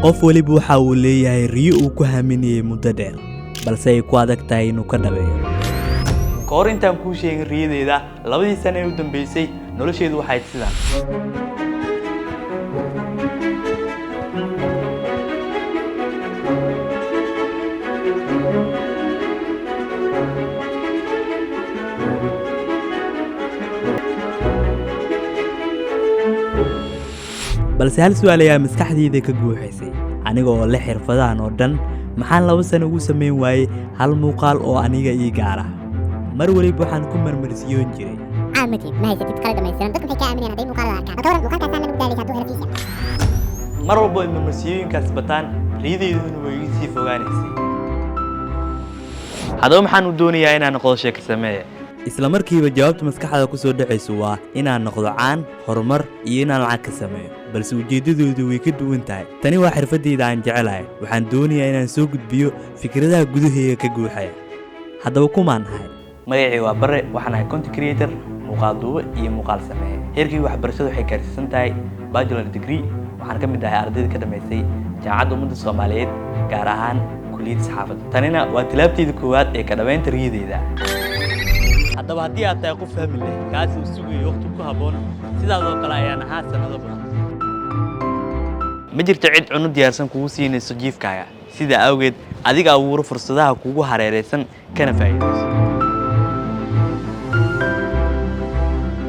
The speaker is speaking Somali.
Qof weliba waxa uu leeyahay riyo uu ku haminayay muddo dheer, balse ay ku adag tahay inuu ka dhabeeyo. Ka hor intaan kuu sheegin riyadeyda, 2dii sano ee u dambeysay nolosheedu waxay sidaan. Balse hal su'aal ayaa maskaxdayda ka guuxaysay: aniga oo leh xirfadahan oo dhan, maxaan 2 sano ugu samayn waayey hal muuqaal oo aniga ii gaar ah? Mar weliba waxaan ku marmarsiyoon jiray: Caan ma tihid, ma haysatid qalab dhamaystiran, dadku maxay kaa aaminayaan hadday muuqaalada arkaan? Bal ka waran muuqaalkaasaan lagu daalaysa hadduu helo fiisa? Mar walbo ay marmarsiyooyinkaas bataan, riyadeyduna way iga sii fogaanaysay. Haddaba maxaan u doonayaa inaan noqdo sheeko sameeye? Isla markiiba jawaabta maskaxda ku soo dhacaysu waa inaan noqdo caan, horumar iyo inaan lacag ka sameeyo, balse ujeeddadoodu way ka duwan tahay. Tani waa xirfaddayda aan jecelahay. Waxaan doonayaa inaan soo gudbiyo fikradaha gudahayga ka guuxaya. Haddaba kumaan ahay? Magacii waa Bare, waxaan ahay content creator, muuqaal duube iyo muuqaal sameeye. Heerkii waxbarashadu waxay gaarsiisan tahay bachelor degree. Waxaan ka mid ahay ardayda ka dhamaysay Jaamacadda Ummadda Soomaaliyeed, gaar ahaan kulliyadda saxaafadda. Tanina waa tilaabteyda koowaad ee ka dhabaynta riyadeyda. Haddaba haddii aad tahay qof fahmi leh, kaasi uu sugayo waqti ku habboon, sidaasoo kale ayaan ahaa sannado badan. Ma jirto cid cunno diyaarsan kugu siinayso jiifkaaga, sidaa awgeed adiga abuuro fursadaha kugu hareeraysan kana faa'iidayso.